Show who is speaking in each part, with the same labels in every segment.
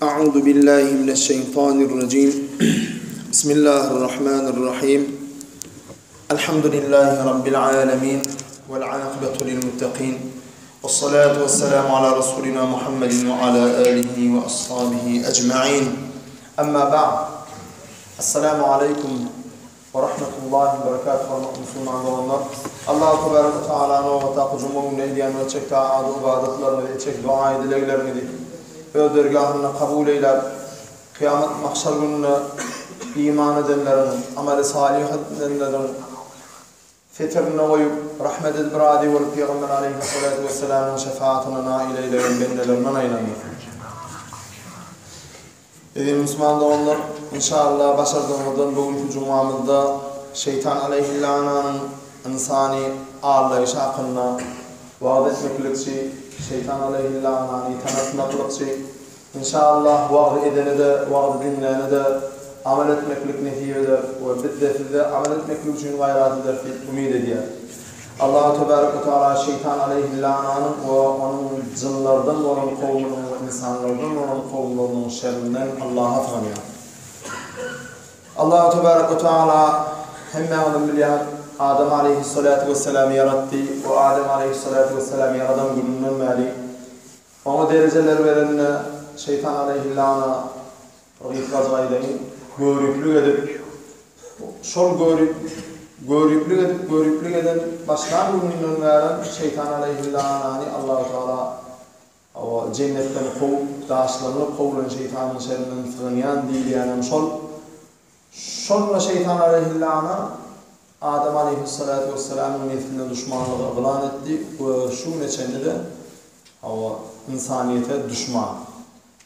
Speaker 1: A'udhu billahi mineşşeýtanirrajim. Bismillahirrahmanirrahim. Elhamdülillahi rabbil alamin vel akibatu lil muttaqin. Vessalatu vesselamu ala rasulina Muhammedin ve ala alihi ve ashabihi ecmaîn. Amma ba'd. Esselamu aleýkum we rahmetullahi we berekatuh hormatly musulman doganlar. Allahu tebarek we taala nobatdaky juma gününe edýän we etjek taat ybadatlaryňyzy, etjek duaýy dilegleriňizi öz dergahynda kabul eýläp, kyýamat mahşar gününde iman edenleriň, ameli salyh edenleriň setirinde goýup, rahmet edip razy bolup Pygamber aleýhissalatu wessalamyň şefaatyna nail eýlegen bendelerinden aýlandyrsyn. Eziz musulman doganlar, inşallah başardygymyzdan bu günki jumamyzda şeýtan aleýhillananyň ynsany aldaýşy hakynda wagyz etmeklikçi, şeýtan aleýhillanany tanatmaklykçy, inşallah wagyz edene-de, wagyzy diňläne-de amal etmeklik nesip eder we biz-de sizde amal etmeklik üçin gaýrat ederis diýip umyt edýäris. Allahu tebarek we taala şeýtan aleýhillananyň we onuň jynlardan bolan kowumynyň we ynsanlardan bolan kowumlarynyň şerrinden Allaha sygynýar. Allahu tebarek we taala hemmäňiziň bilýän Adam aleýhissalatu wesselamy ýaratdy we Adam aleýhissalatu wesselamy ýaradan gününden bäri oňa derejeler berende şeýtan aleýhillana Bir gysgajyk aýdaýyn, göriplik edip, şol görip, göriplik edip, göriplik eden başlan gününden bärem şeýtan aleýhillanany Allahu Tagala hawa, jennetden kowup, daşlanylyp kowulan şeýtanyň şerinden sygynýan diýilýänem şol. Şonda şeýtan aleýhillana Adam aleýhissalatu wessalamyň nesline duşmanlygy yglan etdi we şu güne çenli-de hawa, ynsanyýete duşman.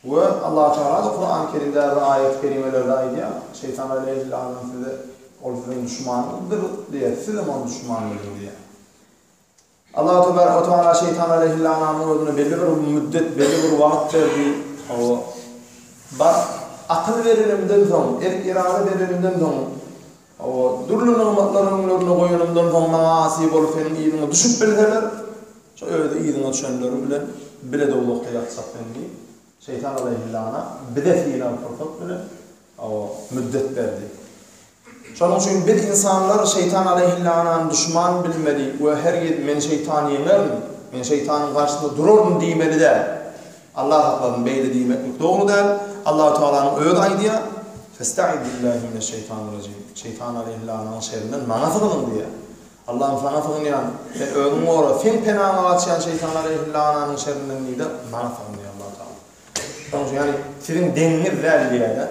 Speaker 1: We Allahu Tagala-da Kurany Kerimde bir aýat-y kerimelerde aýdýar, Şeýtan aleýhillanam size, ol siziň duşmanyňyzdyr diýýär, sizem onuň duşmany boluň diýýär. Allahu tebarek we taala şeýtan aleýhillanamyň özüne belli bir müddet, belli bir wagt berdi. Hawa. Bar, akyl berenimden soň, erk-irade berenimden soň, hawa, dürli nygmatlary öňlerinde goýanymdan soň maňa asy bolup seniň yzyňa düşüp bilseler, Şo özi yzyňa düşenleri bilen bile dowzahda ýatjak sen diýip, şeýtan alaýhillana bize synag pursat bilen hawa, müddet berdi. Şonuň üçin biz ynsanlar şeýtan alaýhillanany duşman bilmeli we hergiz men şeýtany ýeňerin, men şeýtanyň garşysynda duraryn diýmeli däl. Allah saklasyn beýle diýmeklik dogry däl. Allahu Tagalanyň özi aýdýar, Festaiz billahi mineşşeýtanirrajim. Şeýtan alaýhillananyň şerinden maňa sygynyň diýýär. Allahym saňa sygynýan, sen özüň gora, seň penaňa gaçýan şeýtan aleýhillananyň şerinden diýde maňa sygyn diýýär Allah Taala. Şonuň üçin ýagny siziň deňiňiz däl diýýär-de.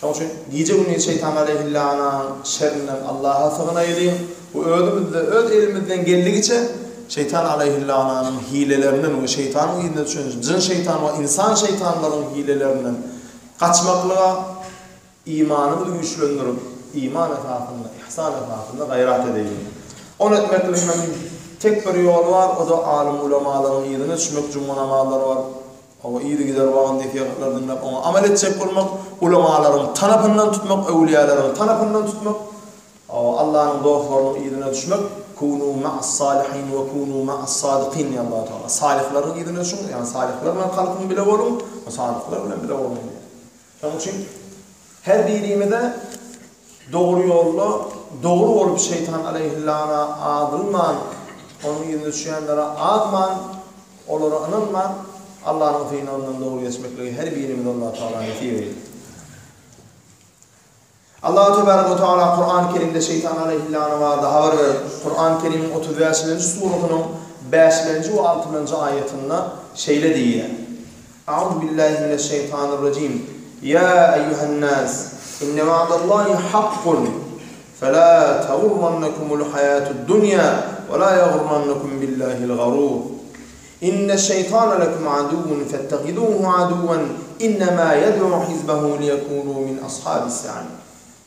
Speaker 1: Şonuň üçin gije-gündiz şeýtan aleýhillananyň şerinden Allaha sygynaýlyň we özümizde öz elimizden geldigiçe şeýtan aleýhillananyň hilelerinden we şeýtanyň yzyna düşen jyn şeýtan we ynsan şeýtanlaryň hilelerinden gaçmaklyga Imanymyzy güýçlendirip, iman esasynda, ihsan esasynda gaýrat edeýliň. Ony etmekligiň hem tek bir ýoly bar, o-da alym-ulamalaryň yzyna düşmek, juma namazlary bar, hawa, yzygider wagyz-nesihatlar diňläp, oňa amal etjek bolmak, ulamalaryň tanapyndan tutmak, öwlüýäleriň tanapyndan tutmak, hawa, Allanyň dostlarynyň yzyna düşmek, Kunu ma'as-salihin we kunu ma'as-sadikin diýýär Allahu Tagala. Salyhlaryň yzyna düşüň, ýagny salyhlar bilen kalkyň bile boluň we sadyklar bilen bile boluň diýýär. Şonuň üçin her birimize dogry ýolda dogry bolup şeýtan aleýhillana azylman, onuň yzyna düşýänlere azman, olara ynanman, Allanyň synagyndan dogry geçmekligi her birimize Allah Tagala nesip eýlesin. Allahu tebarek we taala Kurany Kerimde şeýtan aleýhillana barada habar berip, Kurany Kerimiň 35-nji surasynyň bäşlenji we altynjy aýatynda şeýle diýýär. A'uzu billahi mineşşeýtanirrajim. Ýa eýýuhen-nas, inne wa'dallahi hakkun, fela tagurrannakumul haýatud-dunýa we la ýagurrannakum billahil garur. Inneş-şeýtana lekum aduwwun fettehizuhu aduwwan, innema ýed'u hizbehu liýekunu min ashabis-sa'ir.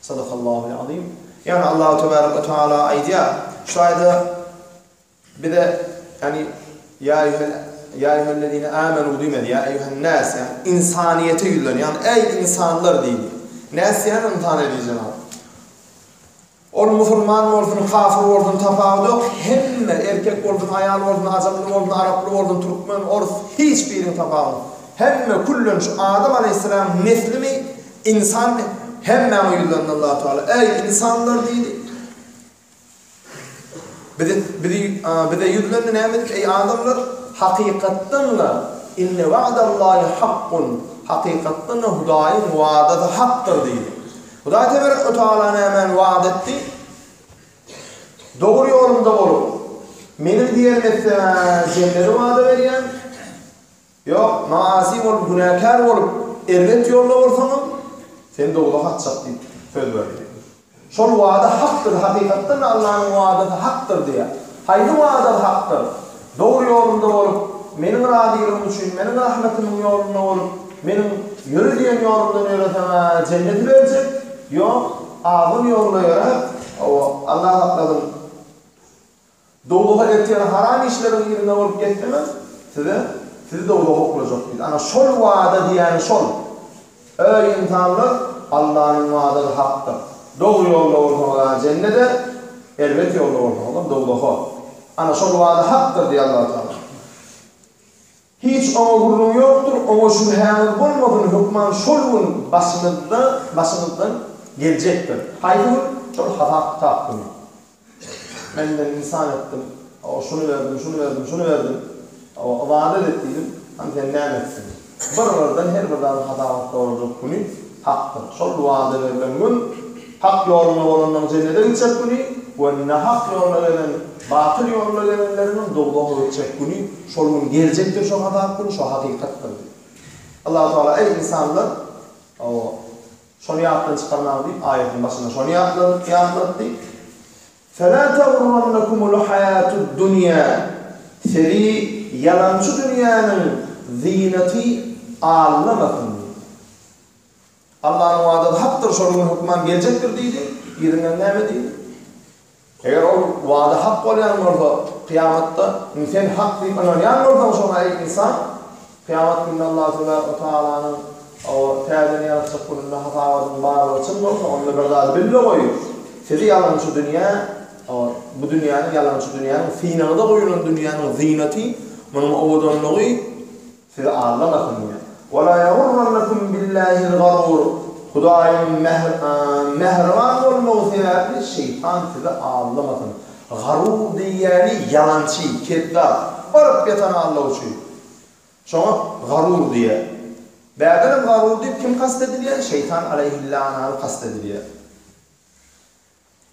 Speaker 1: Sadakallahul azim. Ýagny Allahu tebarek we taala aýdýar, şu aýda bize ýagny ýa eýýuhel ýa eýýuhellezine amenu diýmedi, ýa eýýuhen-nas, ýagny ynsanyýete ýüzlendi. Ýagny eý ynsanlar diýdi. Nas diýen ynsan eziz jenap. Ol musulman bolsun, kafir bolsun tapawudy ýok, hemme, erkek bolsun, aýal bolsun, ajamly bolsun, araply bolsun, türkmen, orus, hiç biriniň tapawudy ýok. Hemme küllen şu Adam aleýhissalamyň neslimi, ynsanmy, hemmäňe ýüzlendi Allahu Tagala. Eý, ynsanlar diýdi. Bizi, bizi, bize ýüzlendi näme diýip, eý adamlar, hakykatdan-da, inne wa'dallahi hakkun, hakykatdan-da Hudaýyň wadasy hakdyr diýdi. Hudaý teberek we taala nämäni wada etdi? Dogry ýolumda bolup, meniň diýenimi etseň-ä jenneti wada berýän. Ýok, maasy bolup, günäkär bolup, erbet ýolda bolsaňam, seni dowzaha atjak diýip söz berdi. Şol wada hakdyr, hakykatdan-da Allanyň wadasy hakdyr diýýär. Haýsy wadasy hakdyr? Dogry ýolumda bolup, Meniň razylygym üçin, Meniň rahmetimiň ýolunda bolup, Meniň ýöre diýen ýolumdan ýöreseň-ä jenneti berjek, ýok, azgyn ýolda ýöräp, hawa, Allah saklasyn, Dowzaha eltýän haram işleriň yzynda bolup gezseňiz, size, sizi dowzaha oklajak diýdi. Ana, şol wada diýýäni şol. Eý, ynsanlar, Allanyň wadasy hakdyr. Dogry ýolda bolsaňyz-a jennede, erbet ýolda bolsaňyzam dowzaha. Ana, şol wada hakdyr diýýär Allatagala. Hiç oňa gürrüň ýokdur, oňa şübhäňiz bolmasyn, hökman şol gün başyňyzda, başyňyzdan geljekdir. Haýsy gün? Şol hasap-kitap güni. Menden ynsan etdim, oňa şuny berdim, şuny berdim, şuny berdim, oňa ybadat et diýdim, hany sen näme etdiň? Bir-birden her bir zadyň hasabat soraljak güni hakdyr. Şol wada berlen gün hak ýolunda bolanlaryň jennede gitjek güni we nahak ýolda gelen, batyl ýolda gelenleriňem dowzaha gitjek güni şol gün geljekdir şo hasap güni, şo hakykatdyr diýdi. Allahu Tagala, Eý ynsanlar! Şony ýatdan çykarmaň diýip, aýatyň başynda şony ýatlatdy. Felâ tegurrennekumul haýâtud-dunýâ, Sizi ýalançy dünýäniň zynaty aldamasyn diýdi. Allanyň wadasy hakdyr, şol gün hökman geljekdir diýdi. Yzyndan näme diýdi? Eger ol wada hak bolýan bolsa, kyýamatda, indi sen hak diýip ynanýan bolsaň şoňa, eý ynsan, kyýamat gününde Allah tebarek we taalanyň o täzeden ýaratjak gününde hasabatyň barlygy çyn bolsa, onda bir zady bil-de goý, sizi ýalançy dünýä, bu dünýäniň ýalançy dünýäniň synagda goýulan dünýäniň zynaty, munuň owadanlygy, Sizi aldamasyn diýýär. Wa la ýagurrannakum billahil garur, Hudaýyň mähriban bolmagy sebäpli şeýtan sizi aldamasyn. Garur diýýäni ýalançy, kezzap, baryp ýatan aldawçy. Şoňa garur diýýär. Bärdenem garur diýip kim kast edilýär? Şeýtan aleýhillanany kast edilýär.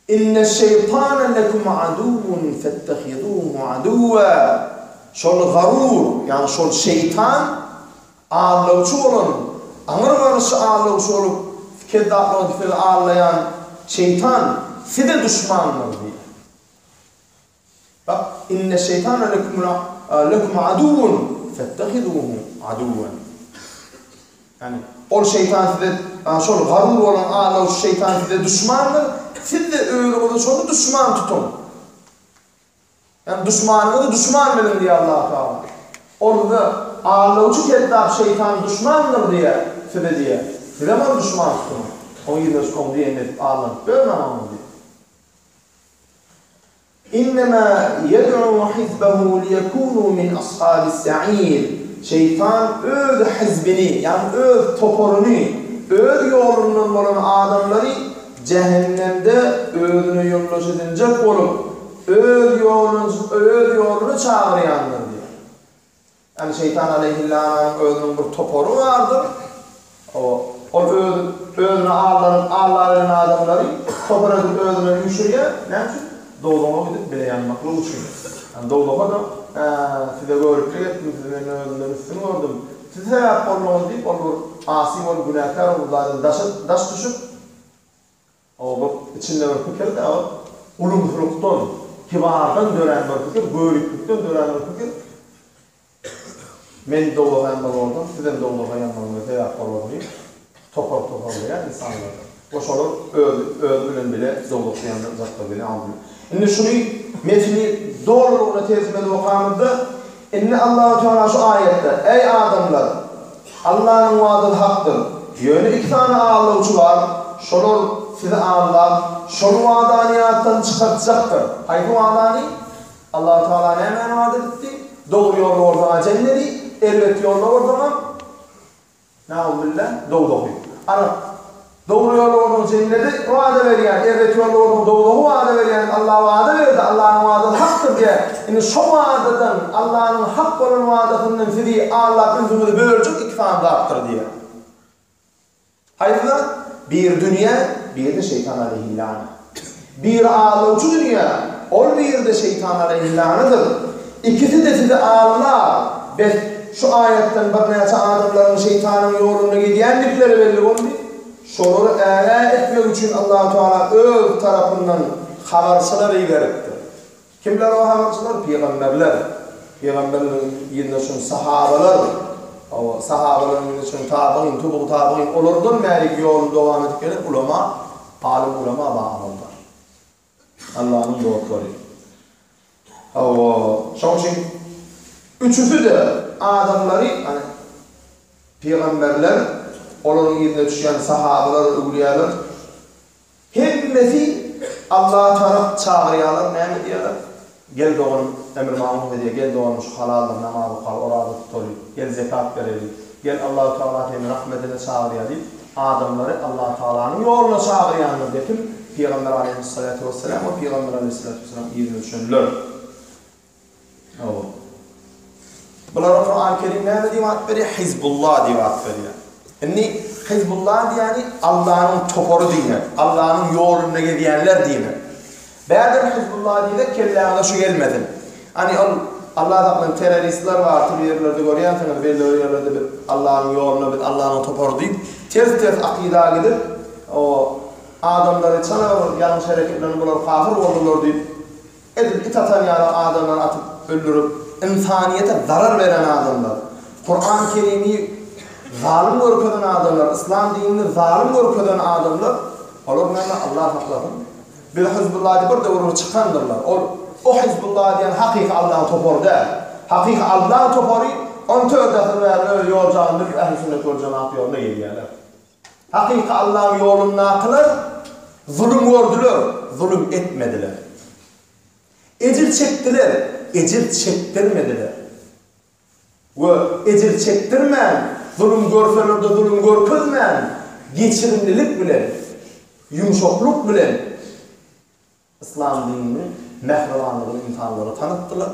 Speaker 1: Inneş-şeýtane lekum aduwwun fettehizuhu aduwwa, Şol garur, ýagny şol şeýtan aldawçy bolan, aňry garyşy aldawçy bolup, kezzaplygy edip sizi aldaýan şeýtan size duşmandyr diýýär. Bak, Inneş-şeýtane lekum aduwwun fettehizuhu aduwwan. Ýagny, ol şeýtan size, şol garur bolan aldawçy şeýtan size duşmandyr, siz-de özüňizi şony duşman tutuň. Ýagny, duşmanyňyzy duşman biliň diýýär Allah Tagala. Ol size aldawçy kezzap şeýtan duşmandyr diýýär, size diýýär. Sizem ony duşman tutuň. Oň ýüzüne çykyp, oň diýenini edip aldanyp ýörmäň oňa diýýär. Innema ýed'u hizbehu liýekunu min ashabis sa'ir, Şeýtan öz hizbini, ýagny öz toparyny, öz ýolundan bolan adamlary jähennemde özüne ýoldaş edinjek bolup, öz ýoluna öz ýoluna çagyrýandyr diýýär. Ýagny şeýtan aleýhillananyň özüniň bir topary bardyr. Ol öz özüne aldanyp aldaberen adamlary topar edip özüne üýşürýär. Näme üçin? Dowzaha gidip bile ýanmaklyk üçin. Ýagny dowzaha-da Hä, size göriplik etdim, sizi men özümden üstün gördüm. Siz sebäp bolduňyz diýip, ol bir asy bolup, günäkär bolup Hudaýdan daşa daş düşüp, O bir içinde bir pikir-de ol ulumsylykdan, kibardan dörän bir pikir, göriplikden dörän bir pikir. Men dowzaha ýanmaly bolsam, sizem dowzaha ýanmagyňyza sebäp bolaryn diýip, topar toparlaýar ynsanlary. We şolar öz özi bilen bile dowzahda ýanjaklar bile aldy. Indi şuny metni dolulygyna terjime edip okamyzda, indi Allahu Teala şu aýatda, Eý adamlar! Allanyň wadasy hakdyr. Ýöne iki sany aldawçy bar, şolar sizi aldap, şol wadany ýatdan çykartjakdyr. Haýsy wadany? Allahu Teala nämäni wada edipdi? Dogry ýolda bolsaň-a jennedi, erbet ýolda bolsaňam. Nauzubilla, dowzahy. Ana, dogry ýolda bolsaň jennedi wada berýän, erbet ýolda bolsaň dowzahy wada berýän diýip Allah wada berdi, Allanyň wadasy hakdyr diýýär. Indi şo wadadan, Allanyň hak bolan wadasyndan sizi aldap ünsüňizi böljek iki sany zatdyr diýýär. Haýsy zat? Biri dünýä, biri-de şeýtan aleýhillana. Biri aldawçy dünýä, ol biri-de şeýtan aleýhillanadyr. Ikisi-de sizi aldar. Bes, şu aýatdan birnäçe adamlaryň şeýtanyň ýolunda gezýändikleri belli boldy. Şolary ägä etmek üçin Allahu Tagala öz tarapyndan habarçylar iberipdir. Kimler o habarçylar? Pygamberler. Pygamberleriň yzyna düşen sahabalar. Hawa, sahabalaryň yzyna düşen tabygyn, tubugy tabygyn, olardan bäriki ýoluny dowam edip gelen ulama, alym ulama bar amallar. Allanyň dostlary. Hawa, şoň üçin üçüsi-de adamlary, hany, pygamberler, olaryň yzyna düşýän sahabalar, öwlüýalar, Hemmesi Allaha tarap çagyrýarlar, näme diýýärler? Gel doganym, emri maruf edýär, gel doganym şu halaldyr, namaz okaly, oraza tutaly, gel zekat bereli, gel Allahu Tagala seni rahmetine çagyrýar diýip, adamlary Allahu Tagalanyň ýoluna çagyrýanlar diýip kim? Pygamber aleýhissalatu wessalam we Pygamber aleýhissalatu wessalamyň yzyna düşenler. Hawa. Bulara Kur'an-ı Kerim näme diýip at berýär? Hizbullah diýip at berýär. Indi Hizbullah diýýäni Allanyň topary diýmek, Allanyň ýolunda gezýänler diýmek. Bärden Hizbullah diýsek kelläňize şu gelmesin. Hani ol Allah saklasyn terroristler bar, türli ýerlerde görýänsiňiz, belli bir ýerlerde biz Allanyň ýolunda biz Allanyň topary diýip, ters-ters akyda gidip, o adamlary çala bir ýalňyş hereketlerini bular kafir boldular diýip, Edil it atan ýaly adamlary atyp öldürip, ynsanyýete zarar beren adamlar, Kurany Kerimi zalym görkezen adamlar, yslam dinini zalym görkezen adamlar, olar näme Allah saklasyn, biz Hizbullah diýip bir döwür bir çykandyrlar. Ol o Hizbullah diýen hakyky Allahyň topary däl. Hakyky Allahyň topary 14 asyr bäri öz ýol-janyny bilip Ähli sünnet wel jemaat ýoluna gelýärler. Hakyky Allaň ýolundakylar zulum gördüler, zulum etmediler. Ejir çekdiler, ejir çekdirmediler. We ejir çekdirmän, zulum görseler-de zulum görkezmän, geçirimlilik bilen, ýumşaklyk bilen Yslam dininiň mähribanlygyny ynsanlara tanytdylar.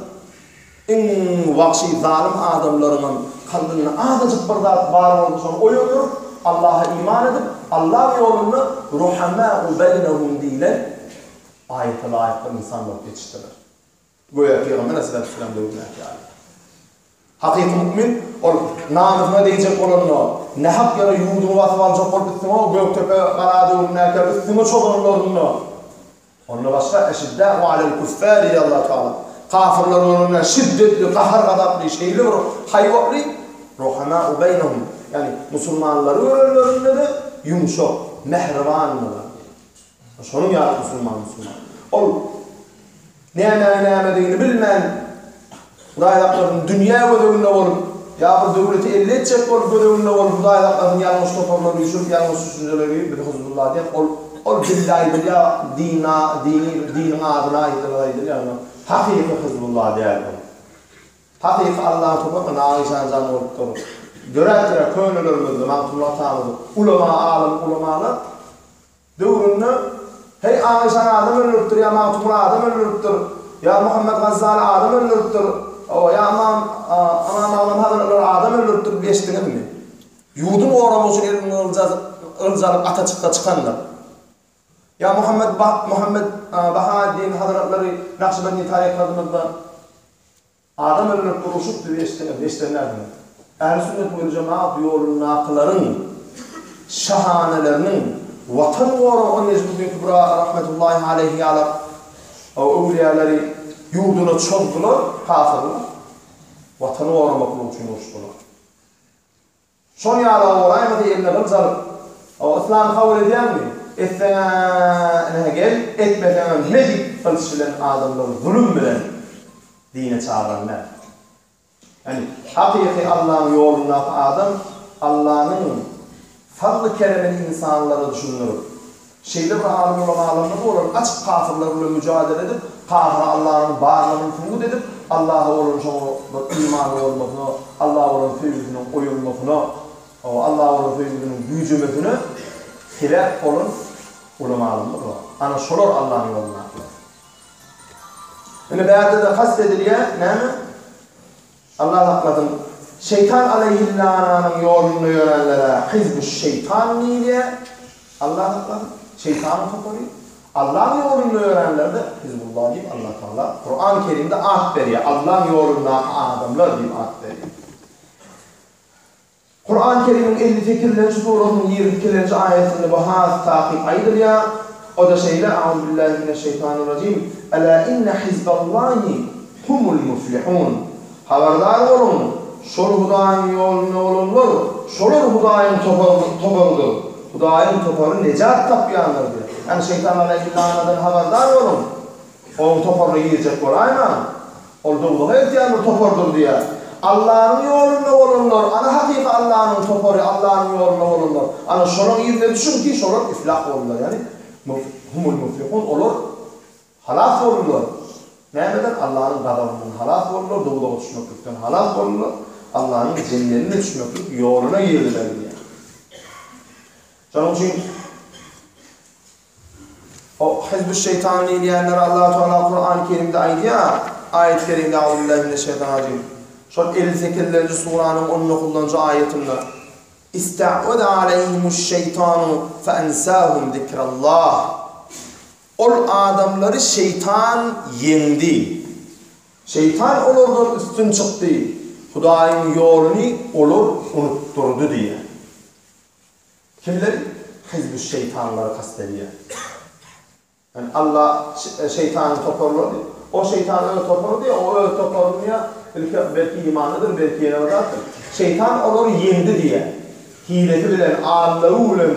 Speaker 1: Iň wagşy zalym adamlaryňam kalbynda azajyk bir zat bar bolsa şony oýandyryp, Allaha iman edip, Allaň ýolunda ruhamâ'u beýnehum diýlen aýata laýyk bir ynsan bolup ýetişdiler. Göýä Pygamber aleyhissalatu döwründäki ýaly. Hakyky mu'min ol namysyna degjek bolanda, nähak ýere ýurduňy basyp aljak bolup üstüňe Gökdepe gala döwründäki ýaly üstüňe çozanlarynda, onda başga eşiddâ'u alel küffâr diýýär Allah Tagala. Kafyrlar görende şiddetli, gahar-gazaply, şeýle bir haýbatly, ruhamâ'u beýnehum, ýagny musulmanlary görenlerinde-de ýumşak, mähribandylar. Şonuň ýaly musulman musulman. Ol nämäň nämedigini bilmän, Hudaý saklasyn, dünýä göz öňünde bolup, ýa bir döwleti elde etjek bolup göz öňünde bolup, Hudaý saklasyn, ýalňyş toparlara üýşürip, ýalňyş düşünjeleri biz Hizbullah diýen ol ol dilde aýdylýar, dina, dini, diniň adyna aýdylar aýdylýar, ýöne hakyky Hizbullah däl ol. Hakyky Allaň topary Nagyşan jan bolupdyr. Döräpdir-ä könelerimizde Magtymguly atamyz, ulama, alym ulamalar. Döwründe, Heý, Agyşan adam öldüripdir, ýa Magtymguly adam öldüripdir, ýa Muhammet Gazzaly adam öldüripdir, hawa, ýa Ymam, Ymam Agzam hazratlary adam öldüripdir diýip eşitdiňizmi? Ýurduny goramak üçin elini gylyç alyp ata çyksa çykandyr. Ýa Muhammet Muhammet Bahaeddin hazratlary Nakşybendi tarykatymyzda Adam öldürip uruşyp diýip eşitseňiz, eşidenlersiňiz. Ähli sünnet wel jemaat ýolundakylaryň şahaneleriniň watan goragy Nejmuddin Kübra rahmetullahi aleýhi ýaly öwlüýäleri ýurduna çozdular, kafyrlar. Watany goramaklyk üçin uruşdylar. Şol ýala bolaýmasa eline gylyç alyp, Hawa, yslamy kabul edýäňmi? Etseň-ä, ine-hä gel, etmeseňem me diýip gylyç bilen adamlary zulum bilen dine çagyran däl. Ýagny, hakyky Allaň ýolundaky adam Allanyň fazly-keremini ynsanlara düşündirip, Şeýle bir alym ulamalarymyz bolar, açyk kafyrlar bilen müjadele edip, kafyra Allanyň barlygyny subut edip, Allaha bolan şoňa bir imany bolmasyna, Allaha bolan söýgüsiniň oýanmasyna. Hawa, Allaha bolan söýgüsiniň güýjemesine sebäp bolan ulam alymlar bar. Ana şolar Allanyň ýolundakylar. Indi bärde-de kast edilýär näme? Allah saklasyn, şeýtan aleýhillananyň ýolunda ýöränlere hizbüşşeýtan diýilýär. Allah saklasyn, şeýtanyň topary. Allaň ýolunda ýöränlere-de hizbullah diýip Allah Tagala Kuran Kerimde at berýär. Allaň ýolundaky adamlar diýip at berýär. Kuran Kerimiň 58-lenji surasynyň 22-lenji aýatynda bu has takyk aýdylýar. O-da şeýle, Auzubillahi mineşşeýtanirrajim. Ela inne hizballahi humul muflihun. Habardar boluň, şol Hudaýyň ýolunda bolanlar, şolar Hudaýyň toparydyr. Hudaýyň topary nejat tapýanlar diýýär. Ýagny şeýtan aleýhillanadan habardar boluň. Onuň toparyna girjek bolaýmaň. Ol dowzaha eltýän bir topardyr diýýär. Allanyň ýolunda bolanlar, ana hakyky Allanyň topary, Allanyň ýolunda bolanlar. Ana şolaň yzyna düşüň ki, şolar iflah boldular, ýagny humul muflihun, olar halas boldular. Nämeden? Allanyň gazabyndan halas boldular, dowzaha düşmeklikden halas boldular, Allanyň jennedine düşmeklik ýoluna girdiler diýýär. Şonuň üçin O Hizbüşşeýtan diýilýänlere Allahu Teala Kurany Kerimde aýdýar, aýat Kerimde Auzubillahi mineşşeýtanirrajim. Şol 58-nji suranyň 19-njy aýatynda Istahweze aleýhimuşşeýtanu feensahum zikrallah. Ol adamlary şeýtan ýeňdi. Şeýtan olardan üstün çykdy. Hudaýyň ýoluny olar unutdyrdy diýýär. Kimleri? Hizbüşşeýtanlary kast edýär. Ýagny Alla şeýtanyň toparlary, o şeýtan öz topary diýýär, o öz toparyny diýýär, ilki belki imanlydyr, belki ýene bir zatdyr. Şeýtan olary ýeňdi diýýär. Hilesi bilen, aldawy bilen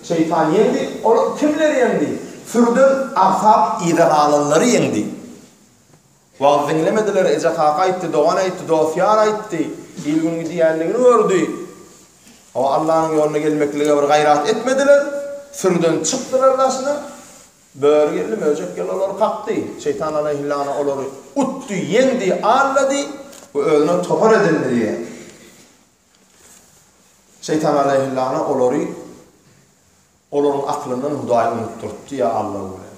Speaker 1: şeýtan ýeňdi. Ol kimleri ýeňdi? Sürüden agsap yza galanlary ýeňdi. Wagyz diňlemediler, eje-kaka aýtdy, dogan aýtdy, dost-ýar aýtdy, il-gün gidýänligini gördi. Hawa, Allanyň ýoluna gelmeklige bir gaýrat etmediler, sürüden çykdylar daşyna. Böri geldi, möjek geldi, olary kakdy. Şeýtan alaýhillana olary utdy, ýeňdi, aldady we özüne topar edindi diýýär. Şeýtan alaýhillana olary Olaryň aklyndan Hudaý unutdyrtdy ýa Alla bilen.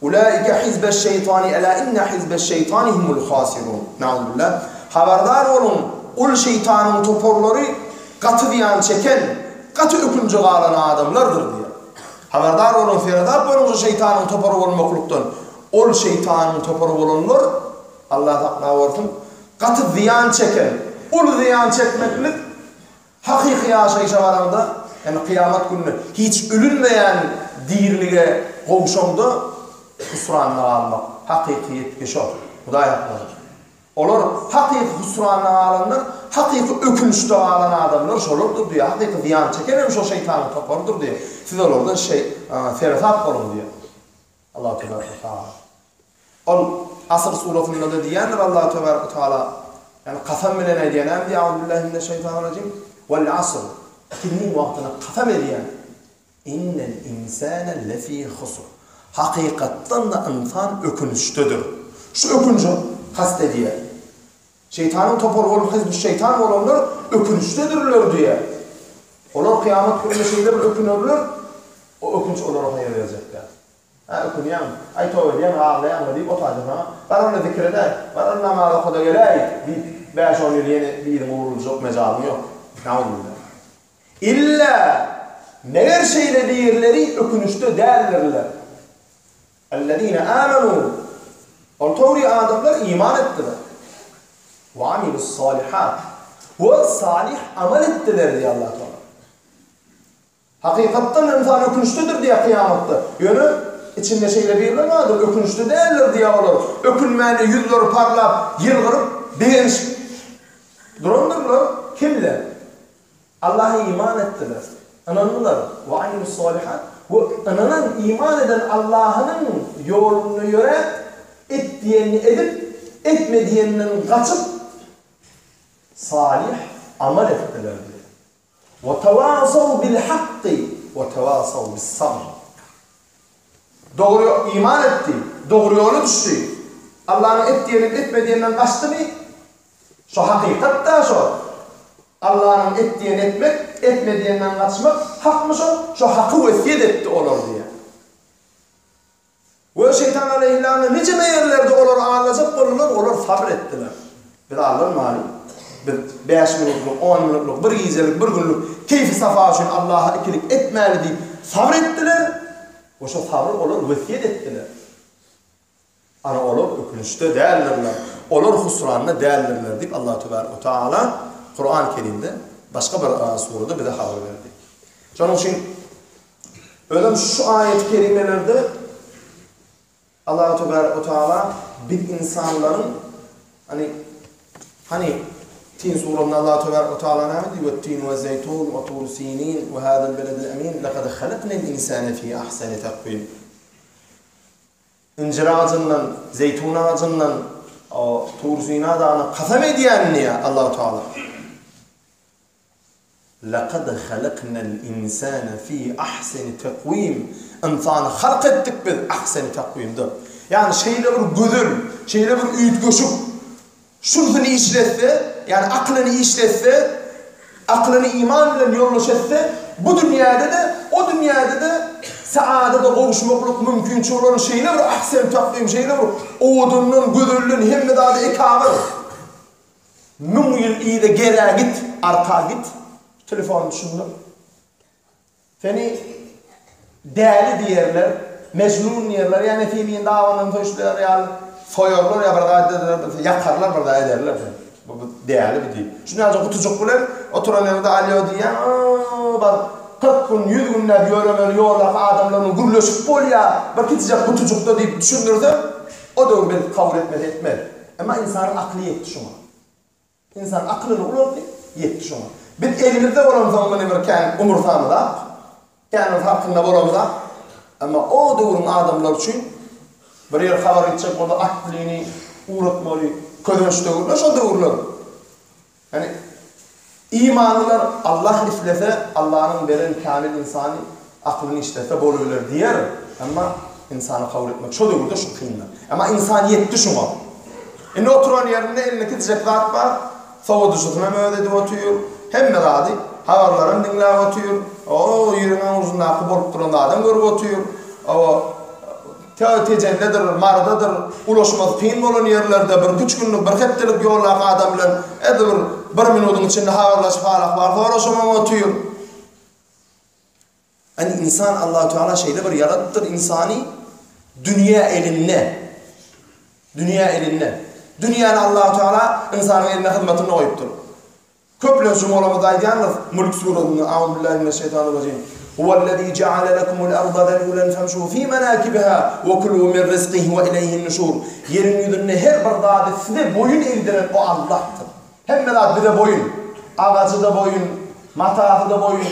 Speaker 1: Ulaike hizbeş-şeýtani ela inne hizbeş-şeýtani humul hasirun. Nauzubilla. Habardar boluň, ol şeýtanyň toparlary gaty zyýan çeken, gaty ökünje galan adamlardyr diýýär. Habardar boluň, seredap boluň şu şeýtanyň topary bolmaklykdan. Ol şeýtanyň topary bolanlar, Alla saklawersin, gaty zyýan çeken, uly zyýan çekmeklik Hakyky ýaşaýşa baraňda, ýagny kyýamat gününe hiç ölünmeýän dirilige gowşaňda husranda galmak, hakyky ýetgi şo. Hudaý saklasyn. Olar hakyky husranda galanlar, hakyky ökünçde galan adamlar şolardyr diýýär. Hakyky zyýan çeken hem şo şeýtanyň toparydyr diýýär. Siz olardan şeý seresap boluň diýýär. Allahu tebaraka we taala. Ol Asr surasynda-da diýýändir Allahu tebaraka we taala, ýagny kasam bilen aýdýar, näme diýýär? Auzubillahi mineşşeýtanirrajim. Wal asr. Ikindin wagtyna kasam edýän. Innel insane lefi husr. Hakykatdan-da ynsan ökünçdedir. Şu ökünji kast edýär. Şeýtanyň topary bolup hizbüşşeýtan bolanlar ökünçdedirler diýýär. Olar kyýamat gününde şeýle bir ökünerler, o ökünç olara haýyr berjek däl. Hä, ökünýäňmi? Aý, toba edýäň, aglaýaňmy diýip, o taýda saňa, Bar onda zikir edäý, bar onda namaz oka-da geläý diýip, bäş-on ýyl ýene yzyňa uruljak mejalyň ýok. Nauzubilla. Illa, meger şeýle birleri ökünişde däldirler. Ellezine amenu, Ol dogry adamlar iman etdiler. Ve amilussalihat, We salih amal etdiler diýýär Allah Tagala. Hakykatdan ynsan ökünçlidir diýýär kyýamatda. Ýöne içinde şeýle birler bardyr, ökünçli däldir diýýär olar. Ökünmäne ýüzleri parlap, ýylgyryp, begenişip durandyrlar. Kimler? Allaha iman etdiler, ynandylar, we amilussalihat, we ynanan, iman eden Allahynyň ýolunda ýöräp, et diýenini edip, etme diýeninden gaçyp, salyh amal etdiler diýýär. We tewasaw bil hakky we tewasaw bis sabr. Dogry iman etdi, dogry ýola düşdi. Allanyň et diýenini etme diýeninden gaçdymy? Şo hakykat-da şo. Allanyň et diýeni etmek, etme diýeninden gaçmak hakmy şo? Şo haky wesýet etdi olar diýýär. We şeýtan aleýhilana nijeme ýerlerde olary aldajak boldular, olar sabyr etdiler. Biz aldanmaly. Biz bäş minutlyk, on minutlyk, bir gijelik, bir günlük keýfi-sapa üçin Allaha ikilik etmäli diýip sabyr etdiler we şo sabry olar wesýet etdiler. Ana olar ökünçde däldirler, olar husranda däldirler diýip Allah tebarek we taala Kuran Kerimde başga bir surada bize habar berdi. Şonuň üçin özem şu aýat kerimelerde Allah tebarek we taala biz insanlaryň hani hani Tin surasynda Allah tebarek we taala näme diýdi? We tin we zeýtun we tur sinin we hadal beledil emin lekad halaknal insane fi ahsani takwim. Injir agajyndan, zeýtun agajyndan, o Tur Sina dagyna kasam edýän diýýär Allahu Teala. Lekad halaknal insane fi ahseni takwim. Ynsany halk etdik biz ahseni takwimde. Ýagny şeýle bir gözel, şeýle bir üýtgeşik Şunusyny işletse, ýagny akylyny işletse, akylyny iman bilen ýoldaş etse, bu dünýäde-de, o dünýäde-de saadada gowuşmaklyk mümkinçi bolan şeýle bir ahsen takwim, şeýle bir owadandan, gözelden, hemme zady ekabyr. Müň ýyl yza gerä git, arka git, telefony düşündir. Seni däli diýerler, mejnun diýerler, ýa Nesimiň dabanyndan söýüşdirer ýaly soýarlar ýa bir zat ederler, ýakarlar bir zat ederler seni. Bu bu däli bu diýip. Şuny ýalyja gutujyk bilen oturan ýeriňde alýo diýýäň, a bar 40 gün, 100 günläp ýöremeli ýoldaky adamlar bilen gürleşip bolýar, bir kiçijek gutujykda diýip düşündirseň, o döwür belki kabul etmese etmez. Emma ynsanyň akyly ýetdi şuňa. Ynsan akylyny ulandy, ýetdi şoňa. Biz elimizde bolansoň muny bir kän umursamyzak, kän bir farkynda bolamyzak. Emma o döwrüň adamlary üçin bir ýere habar gitjek bolsa atlyny ugratmaly, kösenç döwürler şo döwürler. Ýani imanlylar Allah islese, Allanyň beren kämil ynsany Akylyny işletse bolubiler diýer, emma ynsany kabul etmek şo döwürde şu kyndy. Emma ynsan ýetdi şuňa. Indi oturan ýerinde elinde kiçijek zat bar, sowadyjysyny hem özi edip otyr, hemme zady, habarlaram diňläp otyr, o ýeriň aňrujyndaky bolup duran zadam görüp otyr, o tä Tejendedir, Marydadyr, ulaşmasy kyn bolan ýerlerde birküç günlük, bir hepdelik ýoldaky adam bilen edil bir bir minudyň içinde habarlaşyp hal-ahwal soraşamam otyr. Ýani ynsan Allahu Teala şeýle bir ýaradypdyr ynsany dünýä elinde. Dünýä elinde. Dünýäni Allahu Teala ynsanyň eline hyzmatynda goýupdyr. Köplenç jumgalarymyzda aýdýandyrys Mulk suratynda Auzubillahi mineşşeýtanirrajim. Huwellezî jeale lekumul arda zelulen femşû fî menâkibiha we kulû min rizkihi we ileýhin nuşûr. Ýeriň ýüzünde her bir zady size boýun egdiren o Allahdyr. Hemme zat bize boýun. Agajy-da boýun, matasy-da boýun,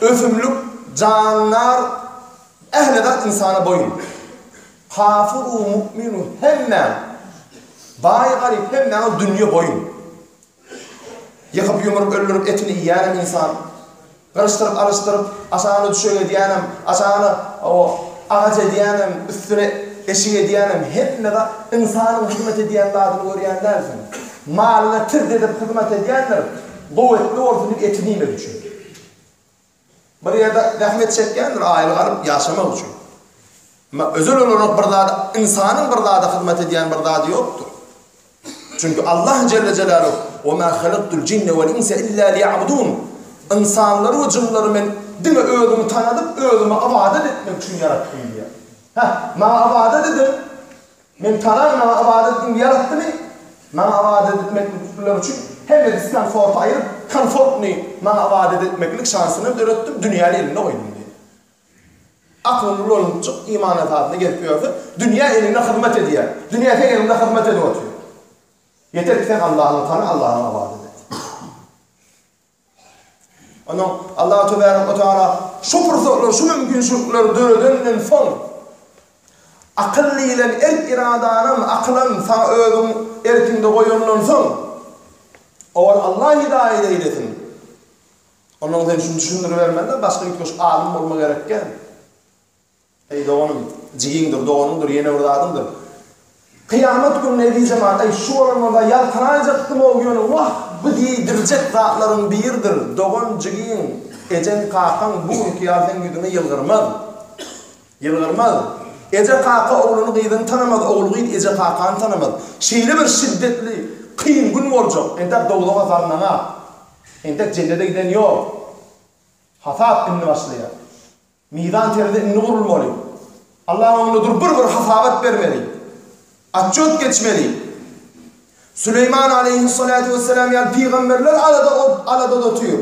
Speaker 1: ösümlik, jandar, ähli zat ynsana boýun. Kafyr-u mu'min-u hemmäň, baý-garyp hemmäňe dünýe boýun. Ýykyp-ýumrup öldürip etini iýýänem ynsan. Gyryşdyryp alyşdyryp, aşagyna düşek edýänem, aşagyna o agaç edýänem, üstüne eşik edýänem, hemme zat ynsanyň hyzmat edýän zadyny görýän dälsiň. Malyna tirt edip hyzmat edýändir, gowy etli bolsun diýip etini iýmek üçin. Bir ýerde zähmet çekýändir aýlyk alyp ýaşamak üçin. Emma özel olarak bir zat, ynsanyň bir zada hyzmat edýän bir zady ýokdur. Çünki Allah Celle Celaluhu "Ve ma halaktul cinne vel insa illa liya'budun" Ynsanlary we jynlary men diňe özümi tanadyp, özüme ybadat etmek üçin ýaratdym diýýär. Hä, maňa ybadat ediň. Men tanan maňa ybadat ediň ýaratdymy? Maňa ybadat etmeklikleri üçin hemme diskomforty aýyryp, komfortny maňa ybadat etmeklik şansyny döretdim, dünýäni elinde goýdum diýýär. Aklyny ulanypjyk iman esasynda gezip ýörse, dünýä elinde hyzmat edýär. Dünýä seň eliňde hyzmat edip otyr. Ýeter ki sen Allahyňy tana, Allahyňa ybadat et. Ondan Allah tebarek we taala şu pursatlary, şu mümkinçilikleri döredenden soň akyl diýlen erk-iradanam, akylam saňa özüň erkiňde goýandan soň owal Allah hidaýat eýlesin. Ondan sen şuny düşündiribermeli-de, başga üýtgeşik alym bolma gerek däl. Eý doganym, jigiňdir, doganyňdyr, ýene bir zadyňdyr. Kyýamat gününe eziz jemagat, aý şu bolan bolsa ýalkanaýjakdym-ow, ýöne wah! Bu diýdirjek zatlaryň biridir, dogan jigiň, ejeň kakaň bu günki ýaly seň ýüzüňe ýylgyrmaz. Ýylgyrmaz. Eje kaka ogluny gyzyny tanamaz, ogul gyz eje kakany tanamaz. Şeýle bir şiddetli kyn gün boljak. Entek dowzaha salnaňak. Entek jennede giden ýok. Hasap indi başlaýar. Mizan terezi indi gurulmaly. Allaň öňünde durup bir-bir hasabat bermeli. Atçot geçmeli. Süleýman aleýhissalatu wessalam ýaly pygamberler alada aladada otyr.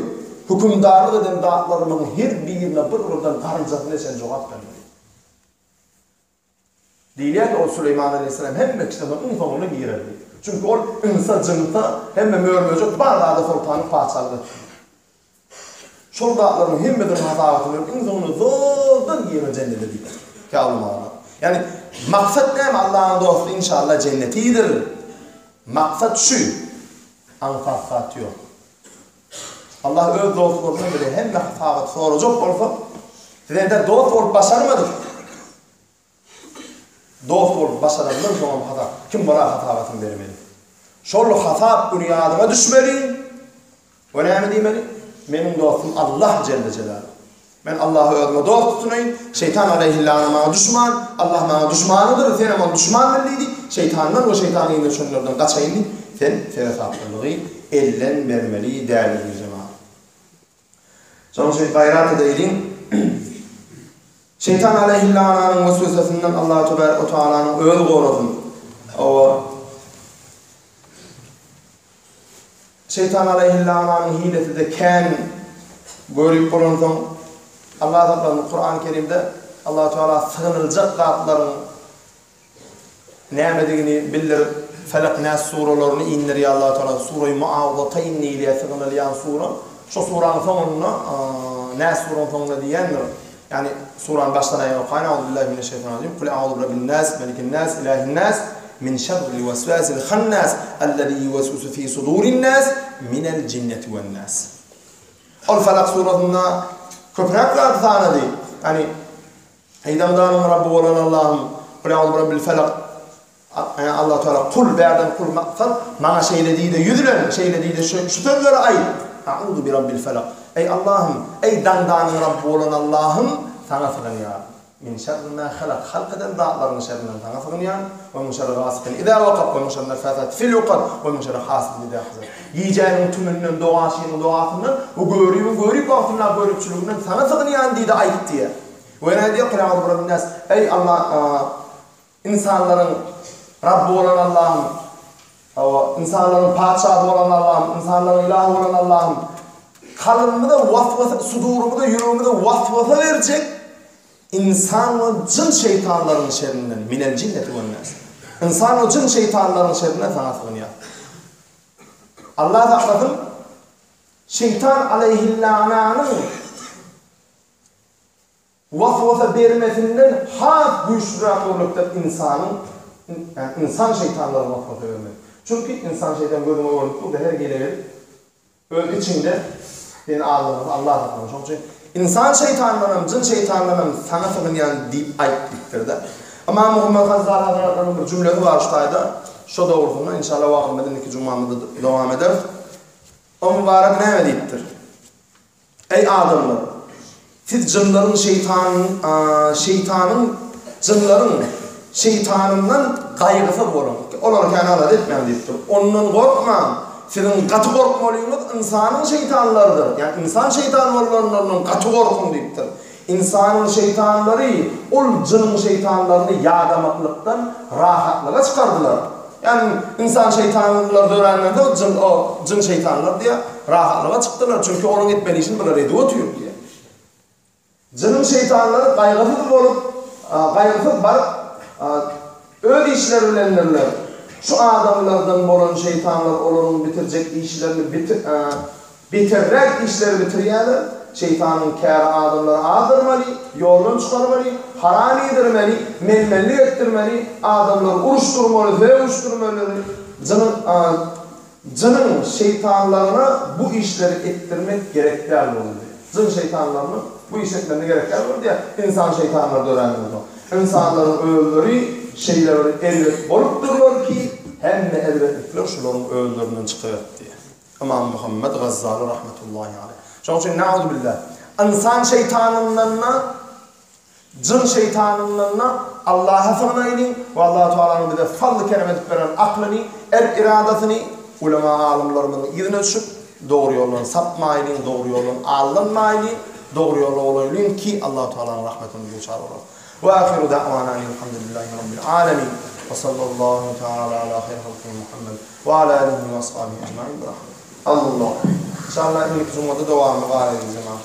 Speaker 1: Hökümdarlyk eden zatlarymyň her birine bir-birden garynjasyna çenli jogap bermeli. Diýilýär ki, ol Süleýman aleýhissalam hemme kişiden soň iň soňunda girerdi. Çünki ol ynsa, jynsa, hemme mör-möjek bar zada soltanlyk, patyşalyk etdi. Şol zatlaryň hemmesiniň hasabatyny berip, iň soňunda zordan girer jennete diýipdir. Käulamalar. Ýagny maksat näme Allahyň dosty inşallah jennetidir. Maksat şu. Aňsat zat ýok. Allah öz dostlaryndan bile hemme hasabaty sorajak bolsa, siz entek dost bolup başarmadyk. Dost bolup başarandan soňam hasap, kim bolar hasabatyny bermeli. Şol hasap güni ýadyňa düşmeli we näme diýmeli? Meniň dostum Allah jelle jelaluhu. Men Allahy özüme dost tutunaýyn, şeýtan aleýhillana maňa duşman, Allah maňa duşmanydyr, senem ony duşman bil diýdi, şeýtandan we şeýtanyň yzyna düşenlerden gaçaýyn diýip, sen seresaplylygy elden bermeli däldir jemagat. Şonuň üçin gaýrat edeýliň. Şeýtan aleýhillananyň weswesesinden Allah tebarek we taalanyň özi gorasyn. Hawa. Şeýtan aleýhillananyň hilesi-de kän görüp bolansoň, Allah saklasyn, Kurany Kerimde Allah Teala sygynyljak zatlaryň nämedigini bildirip, Felak, Näs suralaryny indirýär Allah Teala. Suraýy Muawwataýn diýilýär sygynylýan sura. Şo suranyň soňunda, Näs suranyň soňunda diýendir. Ýagny surany başdan aýak okaýyn, Auzubillahi mineşşeýtanirrajim. Kul auzu birabbin nas, melikin nas, ilahin nas, min şerril weswasil hannas, allezî yuweswisu fî sudurin nas, minel jinneti wen nas. Ol Felak surasynda köpräk zady sanady. Ýagny Eý daňdanyň Rabby bolan Allahym, Kul auzu birabbil felak, Allah Teala kul, bärden kul maksat, maňa şeýle diý-de ýüzlen, şeýle diý-de şu sözleri aýt, Auzu birabbil felak, Eý Allahym, eý daňdanyň Rabby bolan Allahym, saňa sygynýaryn. Min şerri ma halak, halk eden zatlaryň şerrinden saňa sygynýaryn, we min şerri gasikin izâ wakab, we min şerri neffâsâti fil ukad, we min şerri hasidin izâ hasad. Gijäniň tümünden, dogaçynyň dogasyndan we görübiň görüp wagtyndaky görüpçiliginden saňa sygynýaryn diý-de aýt diýýär. We nädýär Kul a'uzu birabbin nas, Eý Allah, ynsanlaryň Rabby bolan Allahym, hawa, ynsanlaryň patyşasy bolan Allahym, ynsanlaryň ilahy bolan Allahym, kalbymyza waswasa, sudurymyza, ýüregimize waswasa berjek ynsan we jyn şeýtanlaryň şerinden, minel jinneti wen nas. Ynsan we jyn şeýtanlaryň şerinden saňa sygynýar. Allah saklasyn, şeýtan aleýhillananyň Waswasa bermesinden has güýçlüräk gurlukdyr ynsanyň, ýagny ynsan şeýtanlaryň waswasa bermesi. Çünki ynsan şeýtan gözüňe görnüp dur-da her gele gelip öz içiňde seni aldamasa Allah saklasyn. Şonuň üçin ynsan şeýtandanam, jyn şeýtandanam saňa sygynýan diýip aýt diýipdir-de. Ymam Muhammet Gazzaly hazratlarynyň bir jümlesi bar şu taýda. Şo dogrusynda inşallah wagzymyzy indiki jumamyzda dowam ederis. O mübarek näme diýipdir? Eý adamlar! Siz jynlaryň şeýtan şeýtanyň jynlaryň şeýtanyndan gaýgysyz boluň. Olary kän alada etmäň diýipdir. Ondan gorkmaň. Siziň gaty gorkmalyňyz ynsanyň şeýtanlarydyr. Ýagny ynsan şeýtan bolanlaryndan gaty gorkuň diýipdir. Ynsanyň şeýtanlary ol jynyň şeýtanlaryny ýadamaklykdan rahatlyga çykardylar. Ýagny ynsan şeýtanlar döränden soň jyn o jyn şeýtanlar diýýär, rahatlyga çykdylar, çünki olaryň etmeli işini bular edip otyr diýýär. Jynyň şeýtanlary gaýgysyz bolup, gaýgysyz baryp, öz işleri bilendirler. Şu adamlardan bolan şeýtanlar olaryň bitirjek işlerini bitir Beterräk işleri bitirýärler, şeýtanyň käri adamlary azdyrmaly, ýoldan çykarmaly, haram iýdirmeli, men-menlik etdirmeli, adamlary uruşdyrmaly, sögüşdirmeli, jynyň jynyň şeýtanlaryna bu işleri etdirmek gerek däl boldy. Jyn şeýtanlaryna bu işi etmegine gerek däl boldy ýa ynsan şeýtanlary döränden soň. Ynsanlaryň özleri şeýle bir erbet bolupdyrlar ki, hemme erbetlikler şularyň özlerinden çykyberipdi. Ymam Muhammet Gazzaly rahmetullahi aleýh. Şonuň üçin nauzubilla, ynsan şeýtanyndan-da, jyn şeýtanyndan-da Allaha sygnaýlyň we Allahu Tagalanyň bize fazly-kerem edip beren aklyny, erk-eradasyny ulema alymlarymyzyň yzyna düşüp, dogry ýoldan sapmaýlyň, dogry ýoldan aldanmaýlyň, dogry ýolda bolaýlyň ki, Allahu Tagalanyň rahmetine duçar bolarys. We ahiru da'wana enilhamdülillahi rabbil alemin we sallallahu taala ala haýr halkihi Muhammed we ala alihi we ashabihi ecmain bi rahmetik. Allah. Inşallah indiki jumada dowamyny bar edin jemaat.